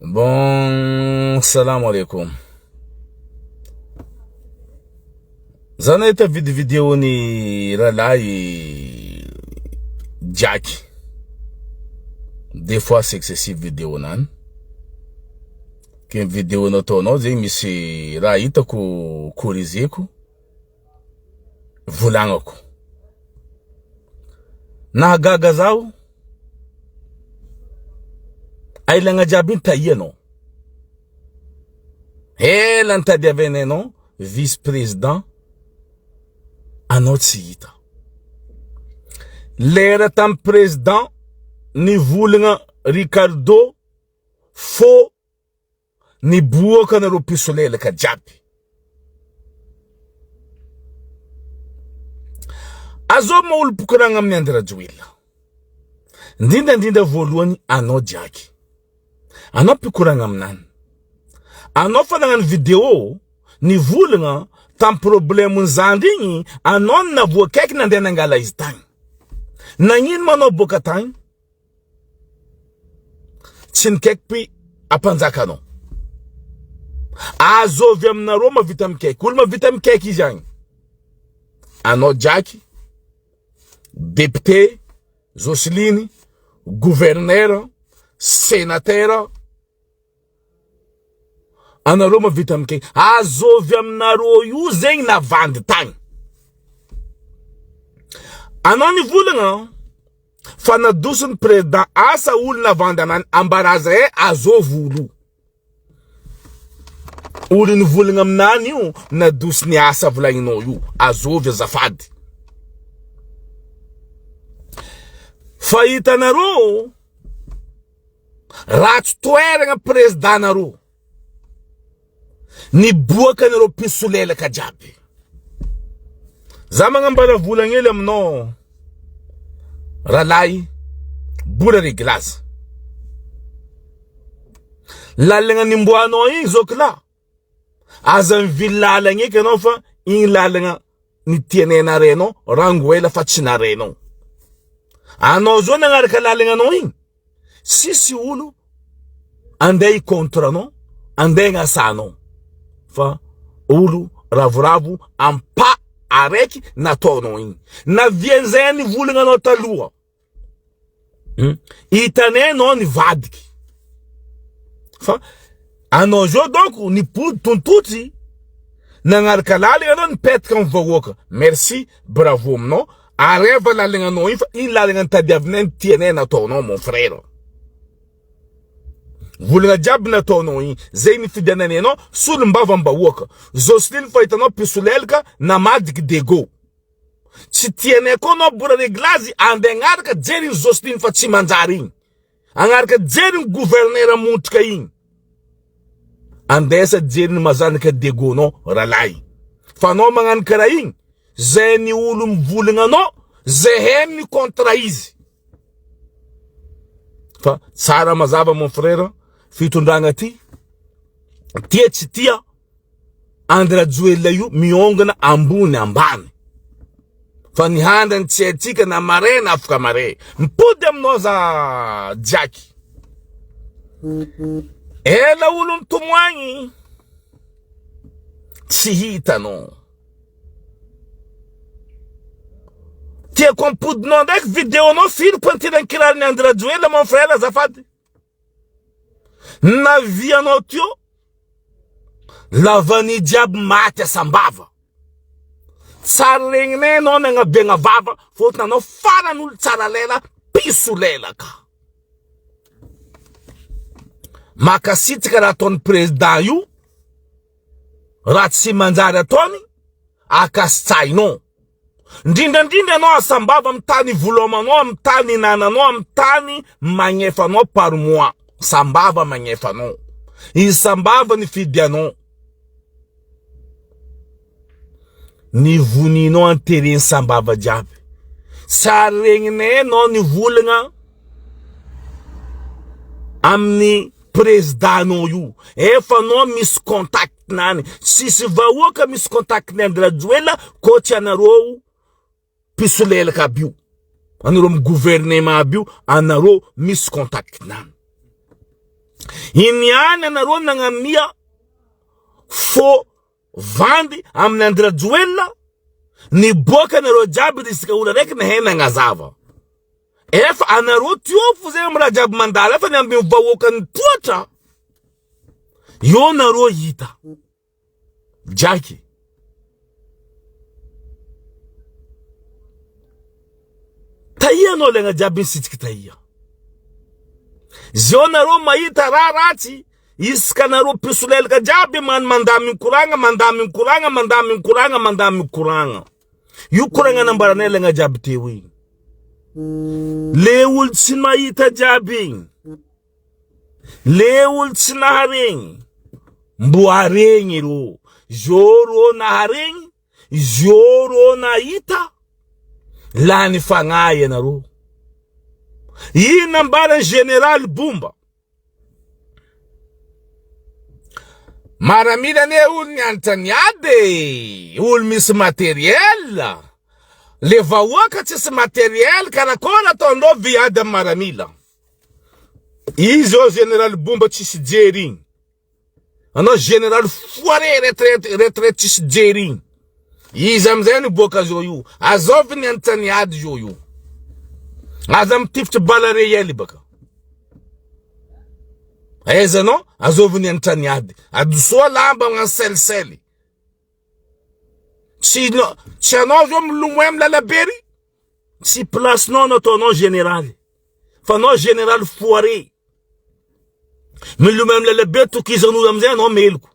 Bon, salam alaikum. Za nahita vide vidéo ny rahalahy Jacky. Des fois c'est excessif vidéo nany. Ke ny vidéo nataonao zegny misy raha hitako corrigeko. Volagnako. Nahagaga zaho, ailagna jiaby iny tahianao. Ela nitadiavanay anao vice président, anao tsy hita. Lera tamin'ny président nivolagna Ricardo fô Niboaka nareo mpisolelaka jiaby. Azao ma olo mpikoragna amin'ny Andry Rajoelina. Indrindra indrindra voalohany anao jiaky. Anao mpikoragna aminany. Anao fa nagnano video nivolagna tam problème ny zandry igny anao no navoakaiky nandeha nangala izy tagny. Nagnino ma anao boaka tagny? Tsy nikaiky ampanjaka anao. Azovy aminareo mavita mikaiky. Olo mavita mikaiky izy agny. Anao Jacky, député, Jocelyne, gouverneur, sénateur, Anareo mavita mikaiky. Azovy aminareo io zegny navandy tagny. Anao nivolagna fa nadoson'ny président asa olo navandy anany ambaraza e azovy olo. Olo nivolagna aminany io nadoson'ny asa volagninao io azovy azafady. Fa hitanareo Ratsy toeragna président nareo. Niboaka nareo mpisolelaka jiaby. Za magnambara volagna hely aminao ralahy Bola Reglazy. Lalagna nimboanao igny zoky lahy. Aza mivily lalagna eky anao fa igny lalagna nitianay narenao rangoela fa tsy narenao. Anao zao nagnaraka lalagna anao igny sisy olo andeha hi contre anao andeha hagnasa anao fa olo ravoravo am pas araiky nataonao igny. Navian'izay nivolagna anao taloha. Hmm? Hitanay anao nivadiky. Fa anao zao donc nipody tontotry nagnaraka lalagna anao nipetaka amin'ny vahoaka. Merci, bravo aminao. Areva lalagna anao iny fa iny lalagna nitadiavinay ny tianay nataonao mon frère. Volagna jiaby nataonao iny, zay nifidiananay anao solombavam-bahoaka. Jocelyne fa hitanao mpisolelaka namadiky Dego. Tsy tianay koa anao bora reglazy andeha agnaraka jery iny Jocelyne fa tsy manjary igny. Agnaraka jery ny gouverneur montrika igny. Andesa jery ny mazanaka Diego nao ralahy. Fa anao magnano karaha igny, zay ny olo mivolagna anao, zay heno ny contre izy. Fa tsara mazava mon frère, fitondragna ty tia tsy tia Andry Rajoelina io miongana ambony ambany. Fa ny handrany tsy haintsika na mare na afaka mare. Mipody aminao za Jacky. Ela olo nitomoagny tsy hitanao. Tiako ampodinao ndraiky video-nao firy pointure ny kiraron'i Andry Rajoelina mon frère azafady. Navianao teo lavany jiaby maty asambava. Tsary regninay anao nagnabiagna vava fôtony anao farany olo tsara lela piso lelaka. Makasitraka raha ataon'ny président io raha tsy manjary ataony akasitsahinao. Ndrindra ndrindra anao asambava amin'ny tany ivolomanao amin'ny tany inananao amin'ny tany magnefa anao par mois sambava magnefa anao izy sambava nifidy anao ny voninao antereny sambava jiaby sary regninay anao nivolagna amin'ny président-nao io efa anao misy contact nany tsisy vahoaka misy contact ny Andry Rajoelina ko tsy anareo mpisolelaka aby io anareo amin'ny gouvernement aby io anareo misy contact nany. Iny ihany anareo nagnamia faux vandy amin'ny Andry Rajoelina, niboaka anareo jiaby risika olo araiky nahay nagnazava. Efa anareo teo fo zay amin'ny raha jiaby mandalo efa ny ambin'ny vahoaka nipoitra. Eo nareo hita. Jacky. Tahia anao lagna jiaby nisitriky tahia. Zeo nareo mahita raha ratsy isaka nareo mpisolelaka jiaby man mandà mikoragna mandà mikoragna mandà mikoragna mandà mikoragna. Io koragna nambaranay lagna jiaby teo igny. Le olo tsy mahita jiaby igny. Le olo tsy naharegny, mbo haregny rô. Zô rô naharegny, zô rô nahita, lany fagnahy ianareo. Ino nambaran'i Général Bomba? Maramila anie olo nianatra niady e, olo misy matériel. Le vahoaka tsisy matériel karakôry ataondreo viady amin'ny maramila? Izy eo général bomba tsisy jery igny. Anao général foiré retraite retraite tsisy jery igny. Izy amizay niboaka zao io. Azovy ny antsany ady zao io. Aza mitifitry bala réel baka. Aiza anao? Azovy ny antsany ady. Adosoa lamba magnano sel sel. Tsy tsy anao zao milomay amy lalabe ry. Tsy place nao no ataonao général. Fa anao général foiré. Milomay amy lalabe tokizan'olo amizay anao meloko.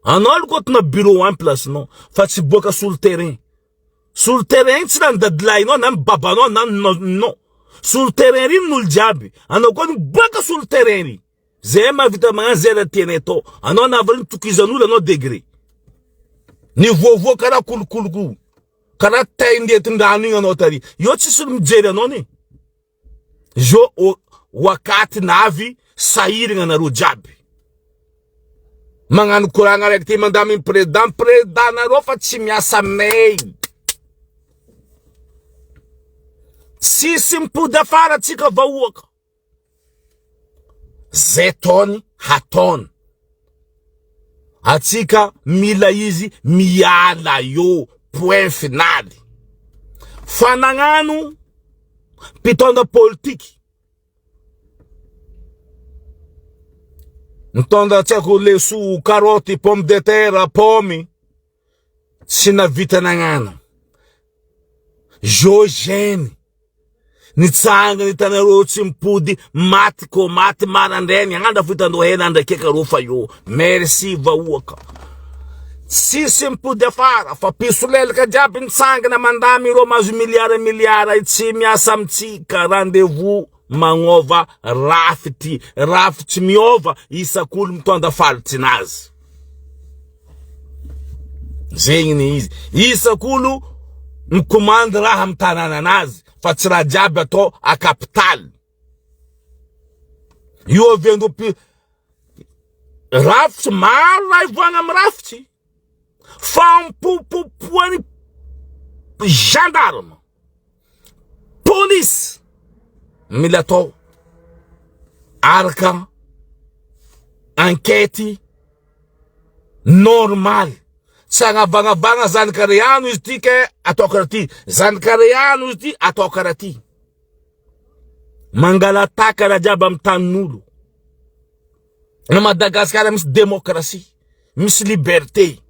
Anao aloha koa bureau any place nao fa tsy boaka sur le terrain. Sur le terrain tsy na ny dadilahinao na ny babanao na ny non. Sur le terrain ry n'olo jiaby. Anao koa miboaka sur le terrain ry. Zay mahavita magnano zay raha tianay atao. Anao navy tokizan'olo anao degré. Nivoavoa karaha kolokoloko karaha tay ndetin-drano igny anao tary. Eo tsisy olo mijery anao ne. Zo wakaty navy sahiragna anareo jiaby. Magnano koragna araiky ty mandaminy président, président nareo fa tsy miasa aminay. Tsisy mipody afara atsika vahoaka. Zay taony hataony. Atsika mila izy miala eo point final. Fa nagnano mpitondra politiky nitondra tsy haiko leso, carotte, pomme de terre, pomme tsy navita nagnano. Jogeny nitsangana hitanareo tsy mipody maty ko maty marandraigny andra fo hitandreo hena andra keka reo fa io merci vahoaka tsisy mipody afara fa pisolelaka jiaby nitsangana mandamy ireo mahazo milliard milliard tsy miasa amitsika rendez-vous magnova rafitry rafitry miova isak'olo mitondra falitrinazy Zegny ny izy. Isak'olo mikomandy raha amin'ny tanànanazy fa tsy raha jiaby atao a capitale. Io avy andro rafitsy maro raha ivoagna amin'ny rafitsy. Fampopopoan'ny gendarme, police mila atao araka enquête normal tsy agnavagnavagna zanakareano izy ty ke atao karaha ty zanakareano izy ty atao karaha ty mangalataka raha jiaby amin'ny tanin'olo na Madagasikara misy démocratie misy liberté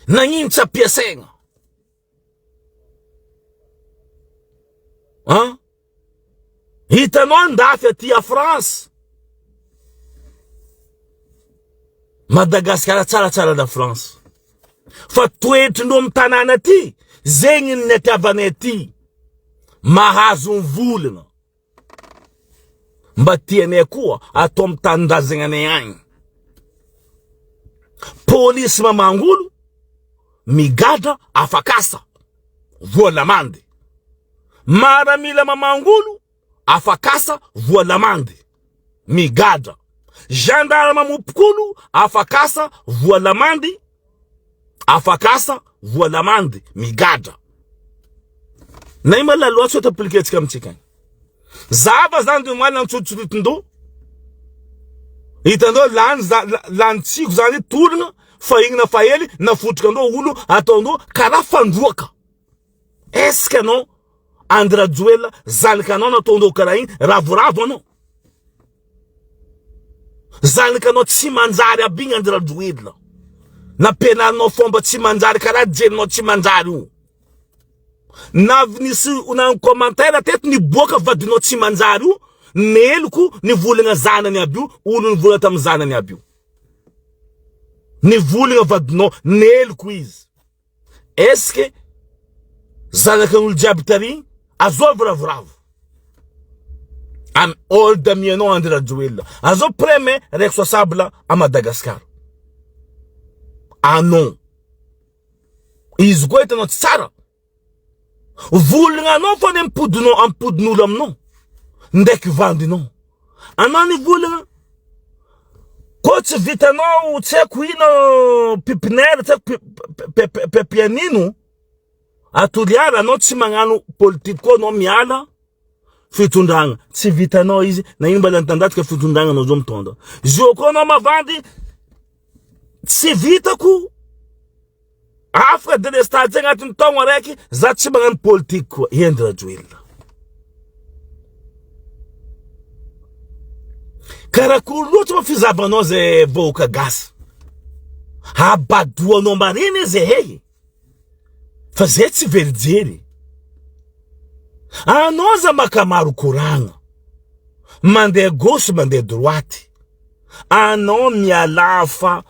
nagnino tsy ampiasaigna An? Hitanao andafy aty a France. Madagasikara tsaratsara la France. Fa toetrindreo amin'ny tanàna aty, zegny ny natiavanay aty. Mahazo ny volana. Mba tianay koa atao amin'ny tanindrazananay agny. Polisy mamangolo, migadra afak'asa, voa lamandy. Maramila mamangolo, afak'asa, voa lamandy, migadra. Gendarme mamompokolo, afak'asa, voa lamandy, afak'asa, voa lamandy, migadra. Na io ma la loi tsy appliquer-tsika amintsika agny. Zava zany de omaly nantsotsoritindroa. Hitandreo lany lany tsiko zany tolona fa igny na fa hely nafotrika andreo olo ataondreo karaha fandroaka. Est-ce que anao Andry Rajoelina zanakanao nataondreo karaha igny ravoravo anao? Zanakanao tsy manjary aby igny Andry Rajoelina. Nampianarinao fomba tsy manjary karaha jerinao tsy manjary io. Navy nisy nanao commentaire teto niboaka vadinao tsy manjary io meloko nivolagna zanany aby io olo nivolagna tamin'ny zanany aby io nivolagna vadinao meloko izy est-ce que zanakan'olo jiaby tary azovy ravoravo am old amianao Andry Rajoelina azao premier responsable à Madagascar anao Izy koa hitanao tsy tsara. Volagna anao fa ny ampodinao ampodin'olo aminao. Ndraiky vandinao. Anao ny volagna ko tsy vitanao tsy haiko ino pipinaire tsy haiko pepianino a Toliara anao tsy magnano politique koa anao miala fitondragna tsy vitanao izy na ino mbala nitandatsika fitondragna anao zao mitondra zio koa anao mavandy Tsy vitako afaka delestage agnatin'ny taogno araiky za tsy magnano politique koa i Andry Rajoelina. Karakory loatra ma fizahavanao zay vahoaka gasy. Habadoanao marina izy hey. Fa zay tsy verijery. Anao za maka maro koragna. Mandeha gauche mandeha droite. Anao mialà fa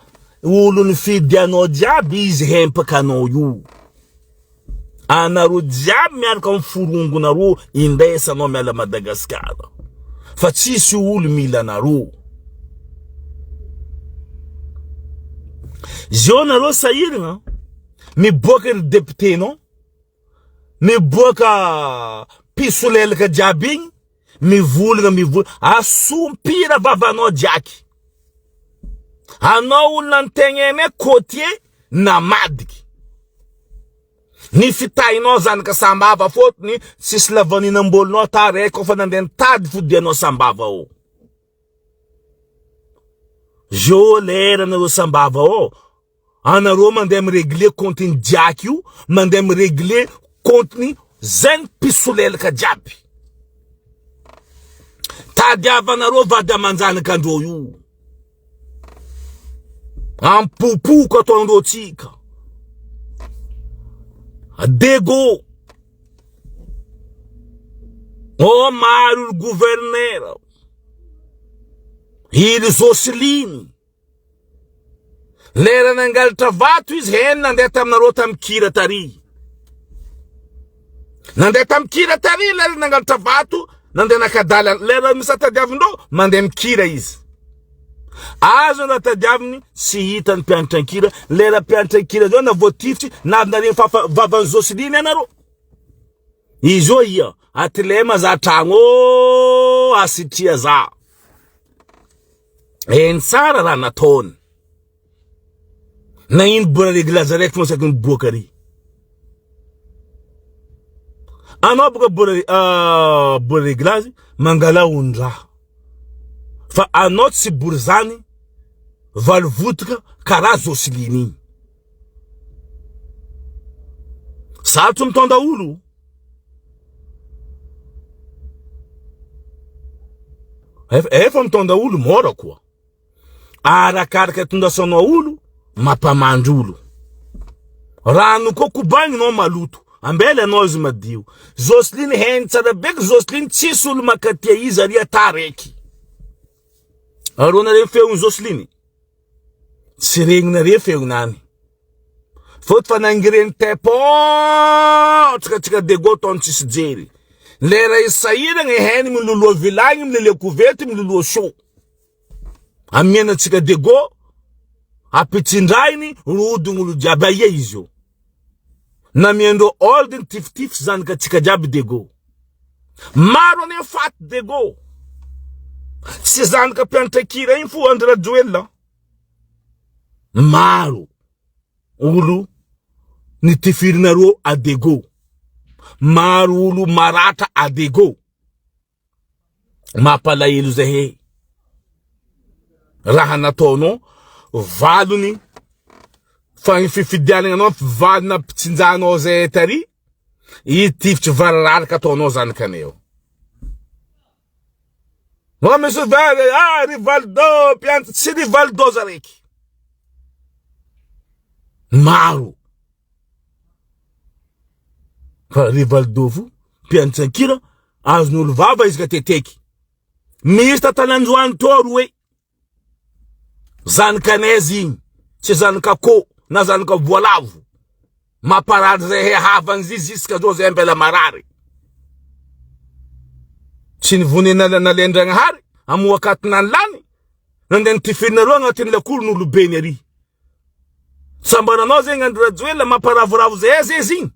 olo nifidy anao jiaby izy hempaka anao io. Anareo jiaby miaraka amin'ny forongonareo indesanao miala Madagascar. Fa tsisy olo mila anareo. Zio nareo sahiragna miboaka ry député nao, miboaka mpisolelaka jiaby igny, mivolagna mivolagna, asompira vavanao jiaky. Anao olona antegnenay côtier namadiky. Ny fitahinao zanaka sambava fôtony tsisy lavaninam-bolonao taraiky kôfa nandeha nitady fodianao sambava ô. Zao lera nareo sambava ô, anareo mandeha mi-regler compte ny jiaky io, mandeha mi-regler compte ny zegny mpisolelaka jiaby. Tadiavanareo vady aman-janaka andreo io. Ampopoko ataondreo tsika. Dego. Oh maro ry gouverneur. Ily Joseline. Lera nangalatra vato izy heny nandeha taminareo tamin'ny kira tary. Nandeha tamin'ny kira tary lera nangalatra vato, nandeha nakadala lera misy tadiavindreo mandeha mikira izy. Azo na tadiaviny tsy hita ny mpianatra ankira, lera mpianatra ankira zao na voatifitry na avy nare fafa vavan'i Joseline ianareo. Izy io ia, atilema za tragno ô, asitria za. Eny tsara raha nataony. Na ino bora reglage araiky fô saky miboaka ary. Anao boka bora uh, bora reglage mangala ondraha. Fa anao tsy bory zany valo votoka karaha Joseline igny. Sarotro mitondra olo. Efa mitondra olo mora koa. Arakaraka itondrasanao olo mampamandry olo. Rano koa kobagninao maloto. Ambela anao izy madio. Joseline hainy tsara be ko Joseline tsisy olo makatia izy ary ataraiky. Aronareo feon'i Joseline. Tsy regninareo feonany. Fôty fa nangireny tepotraka tsika dego taony tsisy jery. Lera isahiragna hainy miloloha vilagny, mileleha kovety, miloloha sô. Amiana tsika dego ampitsindrainy rodogn'olo jiaby aia izy io. Namiandreo old nitifitify zanaka tsika jiaby dego. Maro anie faty dego. Tsy zanaka mpianatra kira igny fo Andry Rajoelina. Maro olo nitifirinareo adego. Maro olo maratra adego. Mampalahelo zahay. Raha nataonao valony fa ny fifidianana anao valona mpitsinjanao zay tary itifitry variraraka ataonao zanakanay eo. Oh, monsieur Vale, ah, Rivaldo, mpianatra, tsy Rivaldo zaraiky. Maro. Fa Rivaldo fo, mpianatra ankira, azon'olo vava izy ka teteky. Misy tantananjoany teo roe. Zanakanaiza igny, tsy zanak'akoho na zanaka voalavo. Mamparary zay havany zy jusqu'à zao zay mbela marary. Tsy nivonena nalen-dragnahary amoa akatina ny lany, nandeha nitifirinareo agnatin'ny lakoro n'olobeny ary. Sambaranao zegny Andry Rajoelina mamparavoravo zay aiza izy igny.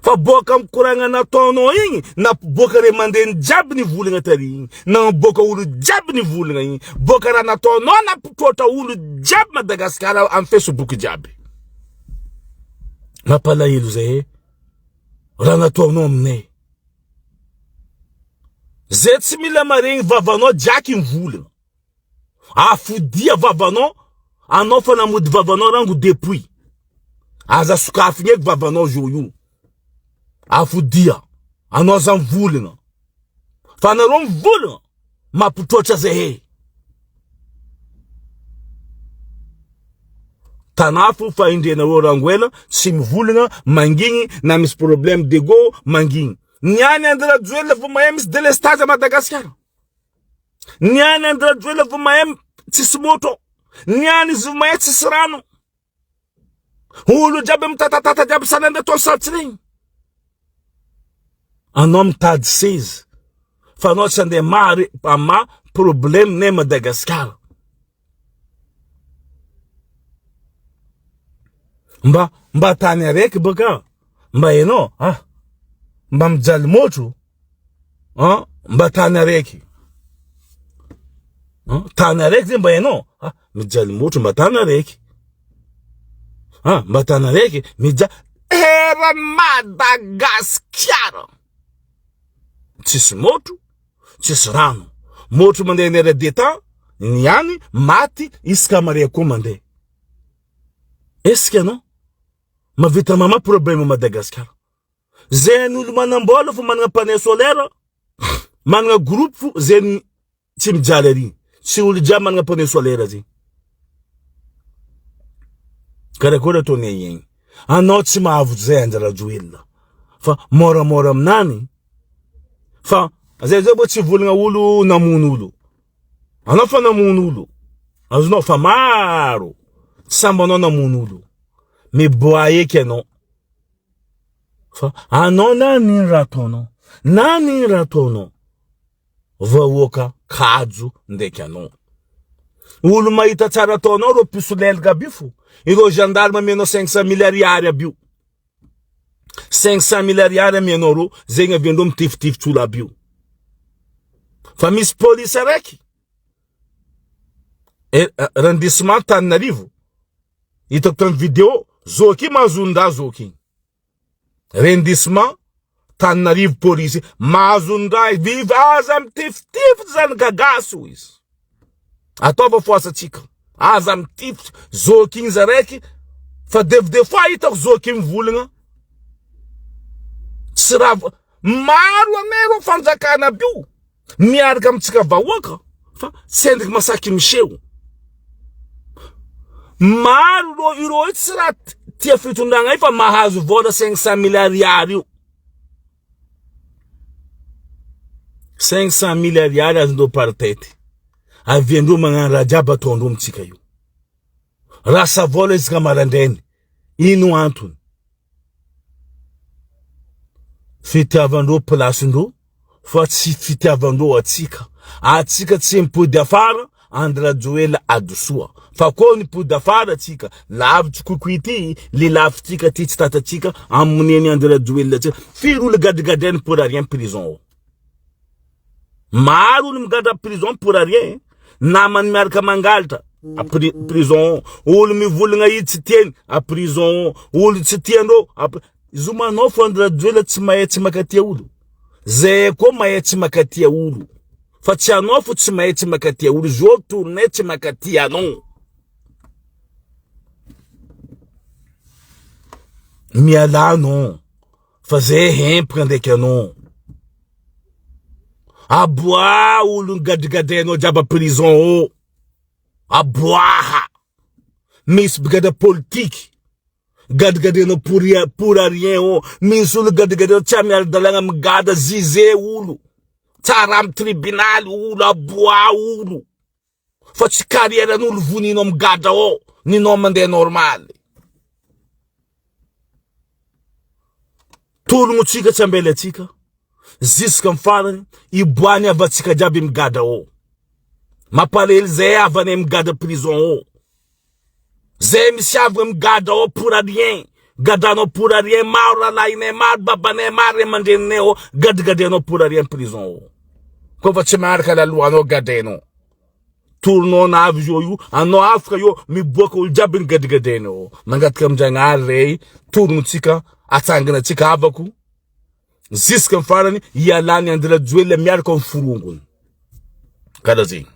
Fa boaka amin'ny koragna nataonao igny nampiboaka ray aman-dreny jiaby nivolagna tary igny, nampiboaka olo jiaby nivolagna igny, boaka raha nataonao nampitroatra olo jiaby Madagasikara amin'ny Facebook jiaby. Mampalahelo zay e, raha nataonao aminay. Zay tsy mila maregny vavanao jiaky mivolagna. Afodia vavanao, anao fa namody vavanao rango depuis. Aza sokafigna eky vavanao zo io. Afodia, anao aza mivolagna. Fa anareo mivolagna, mampitroatra zahay. Tanafo fa indrenareo rangoela tsy mivolagna, mangigny na misy problème d'ego mangigny. Ny any Andry Rajoelina vao mahay misy délestage à Madagasikara. Ny any Andry Rajoelina vao mahay tsisy moto. Ny any izy vao mahay tsisy rano. Olo jiaby mitatatata jiaby sanandra atao sarotsy regny. Anao mitady seza fa anao tsy andeha mary ama problème nay Madagascar. Mba mba tany araiky baka mba enao ah mba mijaly motro. An, mba tany araiky. An, tany araiky zay mba hainao? Ah, mijaly motro mba tany araiky. Ah, mba tany araiky, mija eran'i Madagasikara. Tsisy motro, tsisy rano. Motro mandeha ny RD temps, ny any maty isaka mare koa mandeha. Est-ce que anao mavita mama problème Madagasikara? Zay ny olo manam-bola fo manana panneau solaire, manana groupe fo zay ny tsy mijaly ary. Tsy olo jiaby manana panneau solaire zay. Karakory ataonay igny? Anao tsy mahavotsy zay Andry Rajoelina. Fa moramora aminany. Fa zay zao mbo tsy volagna olo namono olo. Anao fa namono olo. Azonao fa maro. Tsy samby anao namono olo. Miboaha eky anao. Fa anao na nino raha ataonao, na nino raha ataonao, vahoaka kajo ndraiky anao. Olo mahita tsara ataonao reo mpisolelaka aby io fo, ireo gendarme amianao 500 mille ariary aby io. 500 mille ariary amianao reo, zegny aviandreo mitifitifitsy olo aby io. Fa misy polisy araiky, eh, arrondissement Antananarivo, Hitako tamin'ny vidéo, zoky mahazo zoky. Rendissement Tananarivo polisy mahazo ndray vive aza mitifitifitra zany gagasy hoy izy. Ataova foasantsika. Aza mitifitra zoky igny zaraiky fa des des fois hitako zoky mivolagna. Tsy raha maro ane reo fanjakana aby io. miaraka amintsika vahoaka fa tsy endriky masaky miseho. Maro ireo ireo io tsy raha tia fitondragna io fa mahazo vola 500 mille ariary io. 500 mille ariary azondreo par tête. Aviandreo magnano raha jiaby ataondreo amintsika io. Rasa vola isaka marandrainy. Ino antony? Fitiavandreo place-ndreo fa tsy fitiavandreo atsika. Atsika tsy mipody afara, Andry Rajoelina adosoa. Fa koa nipody afara atsika, lavitry kokoa ity, le lafitrika ty tsy tatatsika, amoneny Andry Rajoelina atsika. Firy olo gadragadrainy pour rien prison ao. Maro olo migadra prison pour rien. Namany miaraka mangalatra a prison. Olo mivolagna i tsy tiany a prison. Olo tsy tiandreo a Zo manao fa Andry Rajoelina tsy mahay tsy makatia olo. Zay koa mahay tsy makatia olo. Fa tsy anao fo tsy mahay tsy makatia olo. Zao tournée tsy makatia anao. Mialà anao. Fa zay hempaka ndraiky anao. Aboaha olo nigadrigadrainao jiaby a prison ao. Aboaha. Misy mpigadra politiky. Gadrigadrenao pour rien, pour rien oh. Misy olo gadrigadrenao tsy amiara-dalàgna migadra juger olo. Tsara amy tribunaly olo, aboaha olo. Fa tsy carrière n'olo voninao migadra ao, ninao mandeha normal. Tologno tsika tsy ambela atsika. Jusqu'à farany iboahany havantsika jiaby migadra ao. Mampalahelo zay havanay migadra prison ao. Zay misy havana migadra ao pour rien. Gadranao pour rien maro rahalahinay maro babanay maro ray aman-dreninay ao gadrigadrenao pour rien prison ao. Koa fa tsy maharaka la loi anao gadrainao. Tournons avy zao io anao afaka io miboaka olo jiaby ny gadrigadrainao ao. Mangataka amin-dragnahary rey torontsika atsangana antsika havako jusqu'à farany ialany Andry Rajoelina miaraka amin'ny forongony. Karaha zegny.